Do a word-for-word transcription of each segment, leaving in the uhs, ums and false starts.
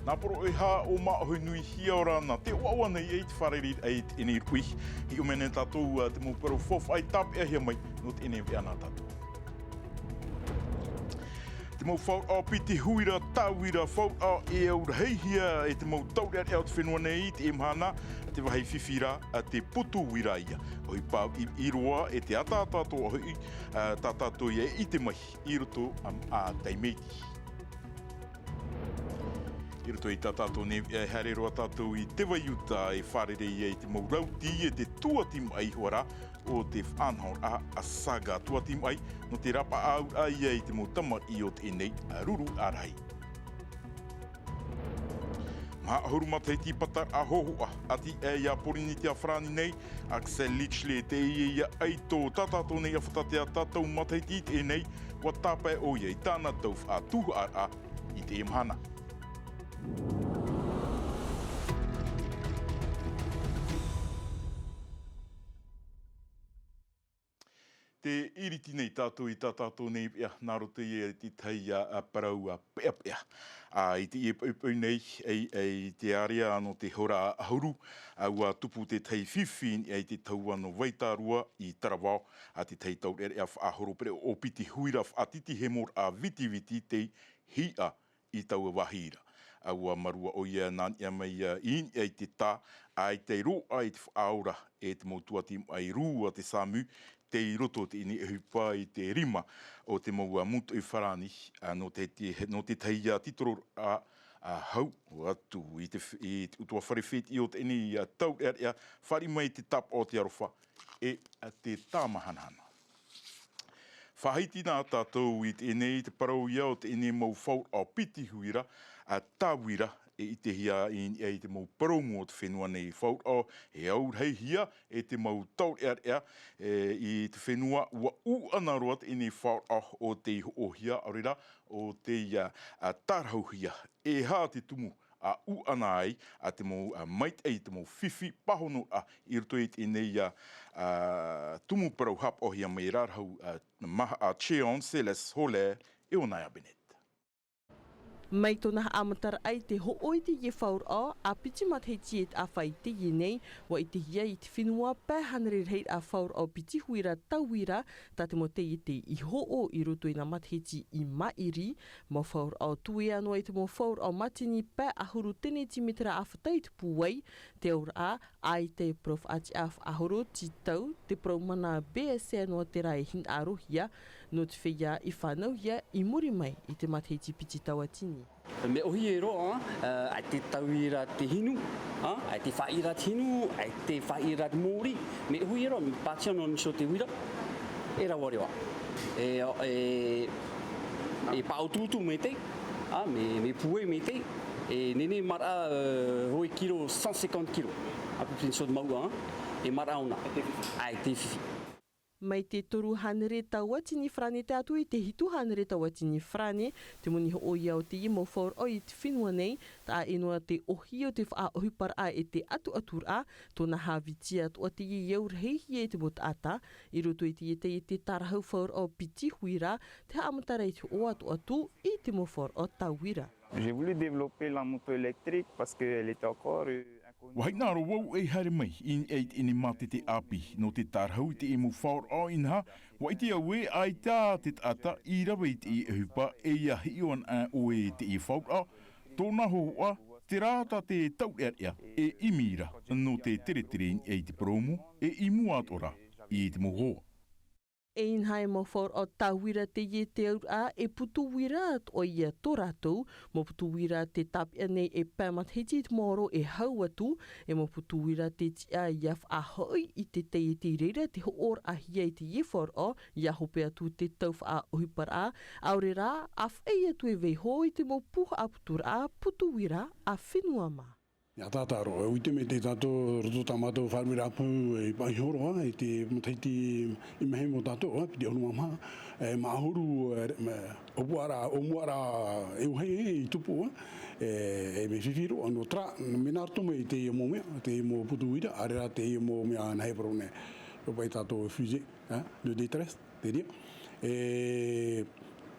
Nā poro e hā o māʻohi nui hia ora ana te ʻoaʻoa nei e i te fārerei ai te ʻenei ruʻi. Hiʻo mai nei tātou a te mau parau faufaʻa i tāpeʻahia mai nō te ʻenei veʻa nā tātou. Te mau fauraʻo piti huira tāuira fauraʻo e aurahihia e te mau taurearea o te fenua nei i te mahana. Te vahi fifi rā a te putu uira ia ʻohipa i roa e te ataata atoa hoʻi tā tātou ia e ʻite mai i roto a taimeiti. I roto i tā tātou nei e haere roa tātou i te vai uta e fārerei ai te mau rauti e te tuati maʻi hoʻi rā o te faʻanahoraʻa a saga tuati maʻi nō te rapaʻauraʻa ia i te mau tamariʻi o teie nei ruru ʻarahi. Maha ʻahuru matahiti pataraʻa hōhoʻa ati ia pōrīnetia farāni nei. Axel Lichley teie ia ʻaito tā tātou nei a fatatea tātou matahiti i teie nei. Ua tāpae ʻoia i tāna tau faʻatuhaʻaraʻa i teie mahana. Te iriti nei tātou i tā tātou nei veʻa nā roto ia i te tahi parau peʻapeʻa. I teie poipoi nei i te area nō te hora ʻahuru ua tupu te tahi fifi i te taua nō vaitārua i taravao. A te tahi taurearea faʻahoro pereʻoʻo piti huira faʻatiti he moraʻa vitiviti tei hiʻa i taua vāhi ra. Ua marua ʻoia nā niʻa mai i niʻa i te tā ʻaita i roaʻa i te faʻaora e te mau tuati maʻi rū a te samu tei roto o teie nei ʻohipa i te rima o te mau mutoʻi farāni. Nō te tahi titororaʻa hau atu i te utuafare fētiʻi o teie nei taurearea fāriʻi mai i te tāpaʻo o te aroha e te tāmahanahana. Faʻahiti na tātou i teie nei te parau ia o teie nei mau fauraʻo piti huira tāuira e ʻitehia i niʻa i te mau parau o te fenua nei fauraʻo e aurahihia e te mau taurearea i te fenua ua ʻuʻana roa teie nei fauraʻo o tei hoʻohia ʻaore rā o tei tārahuhia e hā te tumu a ʻuʻana ai a te mau maitaʻi te mau fifi pāhonoraʻa i roto i teie nei tumu parau hapaʻohia mai rarahu maha a Cheon Celeste Holler e ʻōna ia Bennett. Mai tōna haʻamataraʻa i te hoʻo i teie fauraʻo a piti matahiti e taʻa fā i teie nei ua ʻitehia i te fenua pae hānere rahiraʻa fauraʻo piti huira tāuira tā te mau taiete i hoʻo i roto i nā matahiti i maʻiri. Mau fauraʻo tuea noa i te mau fauraʻo mātini pae ʻahuru tenetimetera ʻāfata i te pūai. Te auraʻa ʻaita e parau faʻatiʻa faʻahoro tītau te parau mana bsn o te rā e hinaʻarohia nō te feiā i fānauhia i muri mai i te matahiti piti tauatini. Mea ʻohie roa ʻaita e tāuira te hinu ʻaita e faʻaʻira te hinu ʻaita e faʻaʻira te mōrī. Mea ʻohie roa mea pātia noa nō te uira e rave roa e e paʻo tūtū mai te mea pūai mai te e nene maraʻa hoi kiro cent cinquante kiro a peu près nō te mauʻa e maraʻa ʻōna ʻaita e fifi. Mai te toru hānere tauatini farāne tae atu i te hitu hānere tauatini farāne te moni hoʻo ia o teie mau fauraʻo i te fenua nei. Taʻa ʻē noa te ʻohi o te faʻaʻohiparaʻa e te atuaturaʻa tōna hāviti atoʻa teie i aurahihia i te mau taʻata i roto i teie taiete tārahu fauraʻo piti huira te haʻamatara i te hoʻo atoʻa atu i te mau fauraʻo tāuira. J'ai voulu développer la moto électrique parce que elle était encore inconnue. Ua hinaʻaro vau e haere mai i niʻa i teie mātete ʻāpī nō te tārahu i teie mau fauraʻo inaha ua ʻite au ē ʻaita te taʻata i rave i teie ʻohipa e ia hiʻo ana ʻoe i teie fauraʻo tōna hōhoʻa terā tā te taurearea e ʻimi ra nō te teretere i niʻa i te purōmu e i mua atoʻa ra i te mau hoa. E inaha e mau fauraʻo tāuira teie te auraʻa e putu uira atoʻa ia tō rātou mau putu uira te tāpeʻa nei e pae matahiti i te maoro e hau atu e mau putu uira te tiʻa ia faʻahoʻi i te taiete i reira te hoʻoraʻahia i teie fauraʻo ia hope atu te tau faʻaʻohiparaʻa ʻaore rā ʻāfaʻi atu e vaiho i te mau pū haʻaputuraʻa putu uira a fenua mā. Ia tātaro e ʻite mai te tātou roto tā mātou fāriʻi rāpū i paʻi horoʻa i te matahiti i mahi mō tātou piti ʻahuru mā maha e maʻahuru ʻōpuaraʻa ʻōmuaraʻa e uahi i tupu e mea fifi roa nō terā mea nā roto mai i teie mau mea teie mau putu uira ʻaore rā teie mau mea nā hepero nei ʻo paʻi tātou fusée de détresse te ria e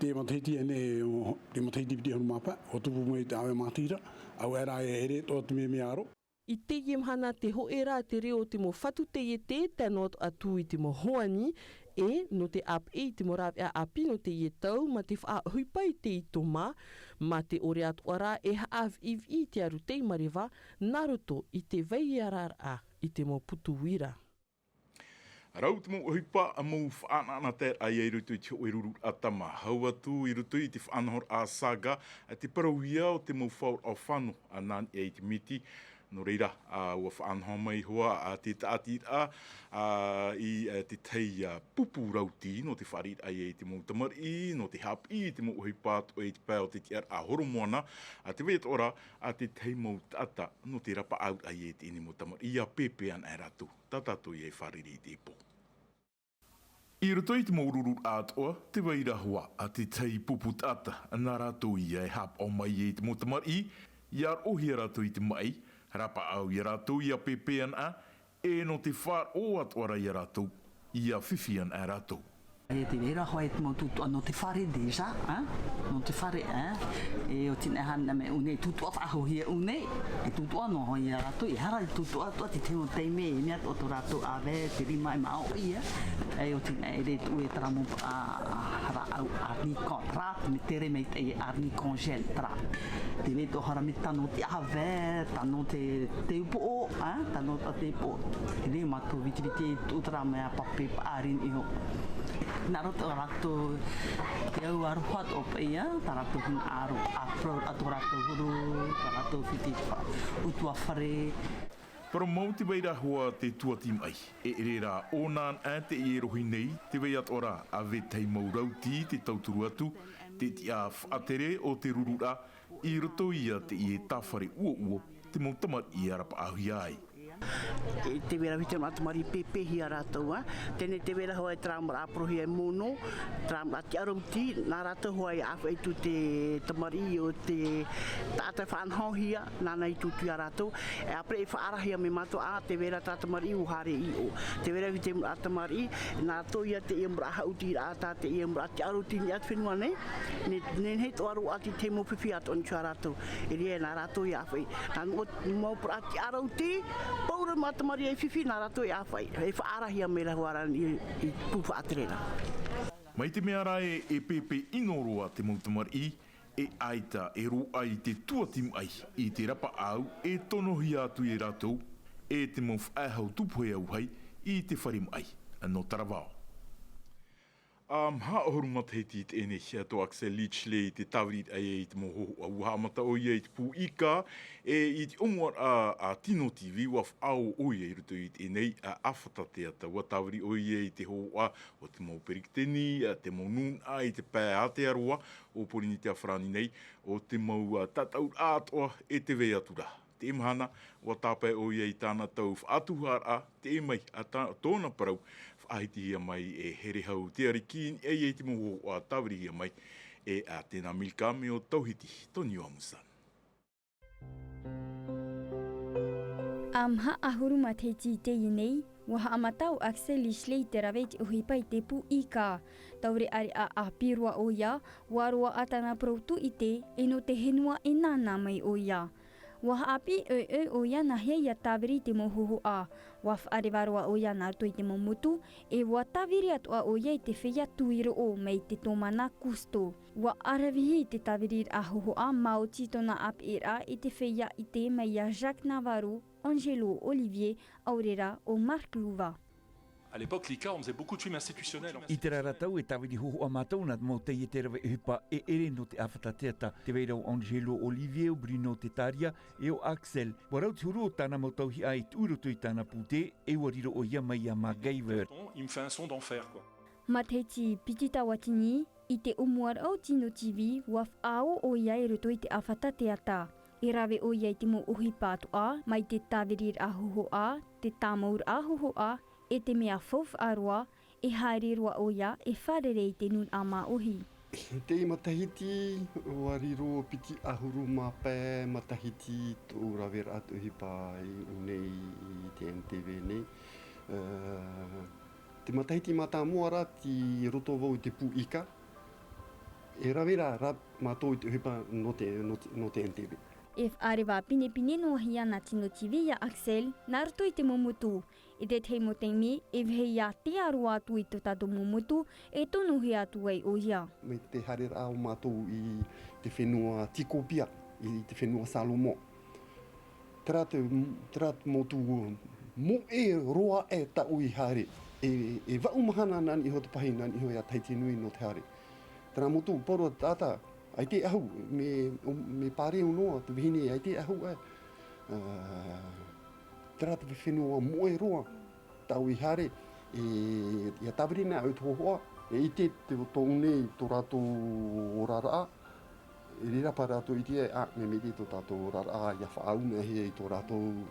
Te matahiti ʻaneʻe, te matahiti piti ʻahuru mā pae, ʻua tupu mai te ʻāvae mātira, ʻaore rā e ʻere atoʻa te mēmea aro. I teie mahana tē hōʻē ra te reo o te mau fatu taiete, tae noa atu i te mau hoani, ʻe, nō te ʻāpeʻe i te mau rāveʻa ʻāpī nō teie tau, mā te faʻaʻohipa i te ito mā, mā te ʻore atoʻa ra e haʻaviʻiviʻi te aru tei mareva, nā roto i te vaiararaʻa i te mau putu uira. Rau te mau ʻohipa, mau faʻanaʻanataeraʻa ia i roto i te hōʻē rururaʻa tama. Hau atu i roto i te faʻanahoraʻa saga, te parauhia o te mau faoraʻa fano, a nā niʻa i te miti. Nō reira, a, ʻua faʻanaho mai hoʻi, a, te tāʻatiraʻa, a, i, a, te tahi, a, pupu rauti, nō te fāriʻiraʻa ia i te mau tamariʻi, nō te haʻapiʻi i te mau ʻohipa atoʻa i te pae o te tiʻaraʻa horomoana, a, tē vai atoʻa ra, a, te tahi mau taʻata, nō te rapaʻauraʻa ia i teie nei mau tamariʻi, ʻia pēpē anaʻe rātou. Tā tātou ia e fārerei i teie pō. I roto i te mau rururaʻa atoʻa, tē vai ra hoʻi, a, te tahi pupu taʻata, nā rātou ia e haʻapaʻo mai i te mau tamariʻi, ʻia roʻohia rātou i te maʻi, rapaʻau ia rātou ʻia pēpē anaʻe, ʻe nō te faʻaroʻo atoʻa ra ia rātou, ʻia fifi anaʻe rātou. E tē vai ra hoʻi te mau tūtuʻa nō te fare déjà, ā? Nō te fare, ā? E ʻo tē nā hana mai ʻu nei tūtuʻa faʻahou hia ʻu nei, e tūtuʻa noa hoʻi ia rātou, e hara i tūtuʻa atoʻa te tahi mau taime, e mea atoʻa tō rātou ʻāvae, te rima e māʻoʻi ia. E ʻo tē nā ʻere tū e terā mau, ā, rāʻau arnicot, terā, te mea tere mai te arnicogène, terā. Tē vai atoʻa ra mea tano te ʻāvae, tano te, te upoʻo, ā, tano te upoʻo. Tē vai mātou vitiviti e tū terā mea pape paʻari iho. Nā roto rātou te au aroha atoʻa paʻi, ā, tā rātou hinaʻaro, ā, parau atoʻa rātou huru, tā rātou fiti fa-, ʻutuāfare. Parau mau tē vai ra hoʻi te tuati maʻi. E ʻere rā ʻōna anaʻe teie rohi nei, tē vai atoʻa ra, a, vetahi mau rauti te tauturu atu, te tiʻa faʻatere o te rururaʻa, i roto ia teie tāfare ʻuoʻuo, te mau tamariʻi e rapaʻauhia ai. E tē vai ra vetahi mau tamariʻi pēpēhia rātou, ā. Teie tē vai ra hoʻi terā mau parauhia e mono, terā mau tiʻarauti, nā rātou hoʻi e ʻāfaʻi atu te tamariʻi ʻo te taʻata e faʻanahohia, nāna i tūtū ia rātou. E ʻāpeʻe e faʻaarahia mai mātou, ā, tē vai ra terā tamariʻi ʻua haere i ʻō. Tē vai ra vetahi mau tamariʻi, nā rātou ia teie mau haʻutiraʻa, tā teie mau tiʻarauti i niʻa i te fenua nei, ne, nehenehe atoʻa roa atu i te mau fifi atoʻa atu ia rātou. E ʻere nā rātou e ʻāfaʻi. Nā, nō mau parau tiʻarauti, pauroa mau tamariʻi e fifi, nā rātou e ʻāfaʻi. E faʻaarahia mai ra hoʻi ra i, i pū faʻatere ra. Mai te mea ra ē, e pēpē ʻino roa te mau tamariʻi, e ʻaita e roaʻa i te tuati maʻi i te rapaʻau e tonohia atu ia rātou, e te mau faʻehau tupu e auahi i te fare maʻi nō Taravao. ʻA maha ʻahuru matahiti i teie nei, tō Axel Lichley i te tāviriraʻa i te mau hōhoʻa. ʻUa haʻamata ʻoia i te pū ika, e i te ʻōmuaraʻa a Tino TV, ʻua faʻaō ʻoia i roto i teie nei, a, ʻāfata teata. ʻUa tāviri ʻoia i te hōhoʻa o te mau perikiteni, a, te mau nūnaʻa i te pae Aotearoa, ʻo Pōrīnetia Farāni nei, ʻo te mau, a, tataʻuraʻa atoʻa e tē vai atu ra. Teie mahana, ʻua tāpae ʻoia i tāna tau faʻatuharaʻa, teie mai, a tā-, tōna parau, faʻahitihia mai e Herehau Teariki i niʻa i te mau hōhoʻa tāvirihia mai e a Tena Milka mai ʻo Tauhiti, Tony Wamusan. ʻA maha ʻahuru matahiti i teie nei, ʻua haʻamata ʻo Axel Lichley i te rave i te ʻohipa i te pū ika. Taureʻareʻa ʻāpī roa ʻoia, ʻua roaʻa tāna parau tūʻite, e nō te henua e nānā mai ʻoia. ʻUa haʻapiʻi ʻoiʻoi ʻoia nāhea ʻia tāviri i te mau hōhoʻa. ʻUa faʻareva roa ʻoia nā roto i te mau motu, e ʻua tāviri atoʻa ʻoia i te feiā tuiroʻo mai te tōmana Cousteau. ʻUa ʻaravihi i te tāviriraʻa hōhoʻa, maoti tōna ʻāpeʻeraʻa i te feiā ʻite mai iā Jacques Navarro, Angelo Olivier, ʻaore rā ʻo Marc Louva. À l'époque, l'ICA, on faisait beaucoup de films institutionnels. I terā ra tau e tāviri hōhoʻa mātou nā te mau taiete rave ʻohipa e ʻere nō te ʻāfata teata. Tē vai ra ʻo Angelo Olivier, ʻo Bruno Tetaria, e ʻo Axel. ʻUa rau te huru o tāna mau tauihaʻa i tuʻu i roto i tāna pūtē, e ʻua riro ʻoia mai iā MacGyver. Il me fait un son d'enfer, quoi. Matahiti piti tauatini, i te ʻōmuaraʻa o Tino TV, ʻua faʻaō ʻoia i roto i te ʻāfata teata. E rave ʻoia i te mau ʻohipa atoʻa, mai te tāviriraʻa hōhoʻa, te tāmauraʻa hōhoʻa, e te mea faufaʻa roa, e haere roa ʻoia e fārerei i te nūnaʻa māʻohi. Teie matahiti, ʻua riro piti ʻahuru mā pae matahiti tōʻu raveraʻa ʻohipa i ʻō nei i te N T V nei. Ā, te matahiti mātāmua ra tei roto vau i te pū ika. E rave rā, rā mātou i te ʻohipa nō te, nō te, nō te N T B. E faʻareva pinepine noa hia nā Tino T V ia Axel, nā roto i te mau motu. I te tahi mau taime, e vāhi ia tea roa atu i tō tātou mau motu, e tonohia atu ai ʻoia. Mai te haereraʻa o mātou i te fenua Tikopia, i te fenua Salomo. Terā te, terā te motu moʻe roa aʻe tāʻu i haere. E, e vaʻu mahana nā niʻa iho te pahi, nā niʻa iho ia Tahiti Nui nō te haere. Terā motu, parau taʻata, ʻaita e ʻahu, mea, mea pāreu noa te vahine, ʻaita e ʻahu, ē. Ā, terā te fenua moʻe roa tāʻu i haere, e, ʻia tāviri nei au i te hōhoʻa, e ʻite te, tōʻu nei tō rātou oraraʻa, e reira paʻi rātou i ʻite, ā, mea maitaʻi tō tātou oraraʻa, ʻia faʻaau mai hia i tō rātou.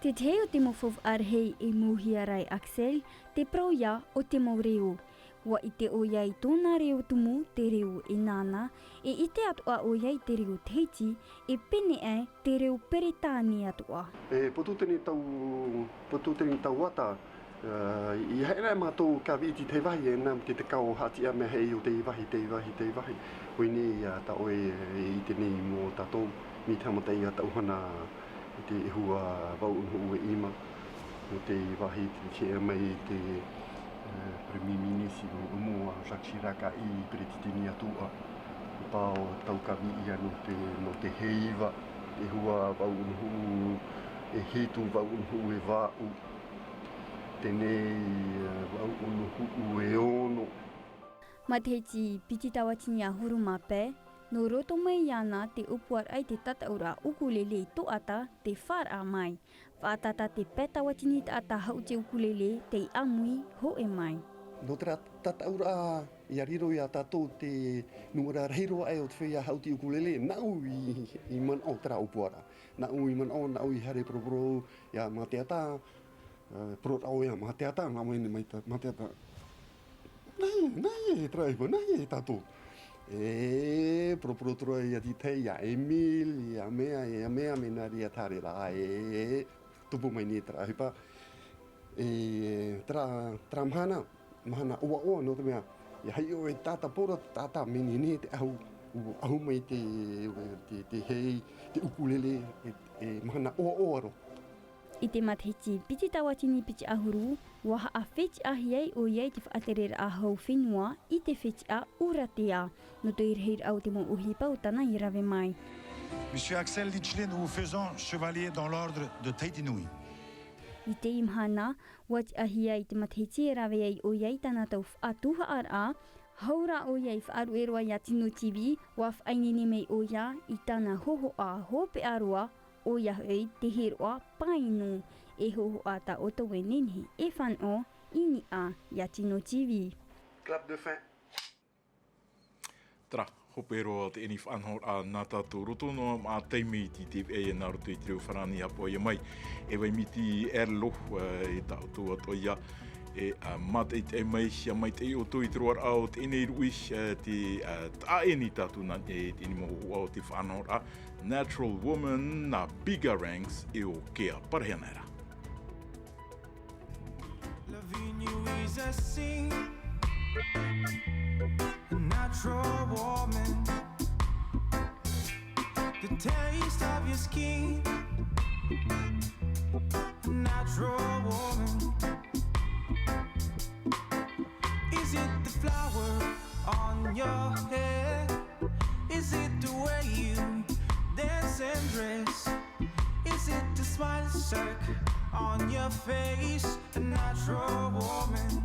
Te tahi o te mau faufaʻa rahi e mauhia ra e Axel, te parau ia o te mau reo. ʻUa ʻite ʻoia i tōna reo tumu, te reo e nāna, e ʻite atoʻa ʻoia i te reo Tahiti, e pēneiaʻe te reo Peretāne atoʻa. E, pōtō teie tau, pōtō teie tau ata, ā, ʻia haere mātou ka viti te vāhi, e nā te tekau haʻatiʻa mea hei o te vāhi, te vāhi, te vāhi. ʻOia nei, ā, tā ʻoe e ʻite nei mō tātou, mai te haʻamata ia tau hana, i te ʻahuru vaʻu ʻunuhuʻu e ʻima, nō te vāhi te tiʻa mai te, ā, Premier Ministre nō mua, Jacques Chirac, i peretiteni atoʻa. Pāʻo tau ka viti ia nō te, nō te heiva, te ʻahuru vaʻu ʻunuhuʻu e hitu, vaʻu ʻunuhuʻu e vaʻu. Teie nei, ā, vaʻu ʻunuhuʻu e ono. Matahiti piti tauatini ʻahuru mā pae, nō roto mai iāna te ʻōpuaraʻa i te tataʻuraʻa ʻukulele i Toʻata tei fāraʻa mai. Faʻataʻa te pae tauatini taʻata hau te ʻukulele tei ʻāmui hōʻē mai. Nō terā tataʻuraʻa, ʻia riro ia tātou te nūmera rahi roa aʻe o te feiā hau te ʻukulele, nāʻu i, i manaʻo terā ʻōpuaraʻa. Nāʻu i manaʻo, nāʻu i haere poroporo ia Mateata, ā, parau ia Mateata, nā mai nei mai tā, Mateata. Nāhea, nāhea terā ʻohipa, nāhea tātou. E, poroporo atu ra ia Tite, ia Emile, ia mea, ia mea, mea nā reira te haereraʻa, e, tupu mai nei terā ʻohipa. E, terā, terā mahana, mahana ʻoaʻoa, nō te mea, ʻia haʻi ʻoe e taʻata, parau taʻata, mea nehenehe te ʻahu, ʻahu mai te, te, te hei, te ʻukulele, e, e mahana ʻoaʻoa roa. I te matahiti piti tauatini piti ʻahuru, ʻua haʻafetiʻahia ai ʻoia i te faʻatereraʻa hau fenua i te fetiʻa ʻUratea, nō te rahiraʻa o te mau ʻohipa o tāna i rave mai. Monsieur Axel Lichlet, nous vous faisons chevalier dans l'ordre de Tahiti Nui. I teie mahana, ʻua tiʻahia i te matahiti e rave ai ʻoia i tāna tau faʻatuhaʻaraʻa, hau rā ʻoia i faʻaruʻe roa ia Tino T V, ʻua faʻaineine mai ʻoia i tāna hōhoʻa hopeʻa roa, ʻoia hoʻi te hīroʻa Painu, e hōhoʻa tā ʻoutou e nehenehe e fānaʻo i niʻa ia Tino T V. Clap de fin. Terā, hope roa teie faʻanahoraʻa nā tātou roto noa mā taime i te teveʻa nā roto i te reo farāni haʻapaʻo mai. E Vaimiti Erlo, e, tā ʻoutou atoʻa ia, e, ā, mātaʻitaʻi mai, ʻia maitaʻi ʻoutou i te roaraʻa o teie ruʻi, e, te, ā, taʻa eni tātou nā, e, teie mau hōhoʻa o te faʻanahoraʻa, Natural Woman, nā Biga Ranks, e ʻo Kea. Parahia ana ra. Loving you is a sin. A natural woman. The taste of your skin. A natural woman. Is it the flower on your hair? Is it the way you dance and dress? Is it the smile circle on your face? A natural woman.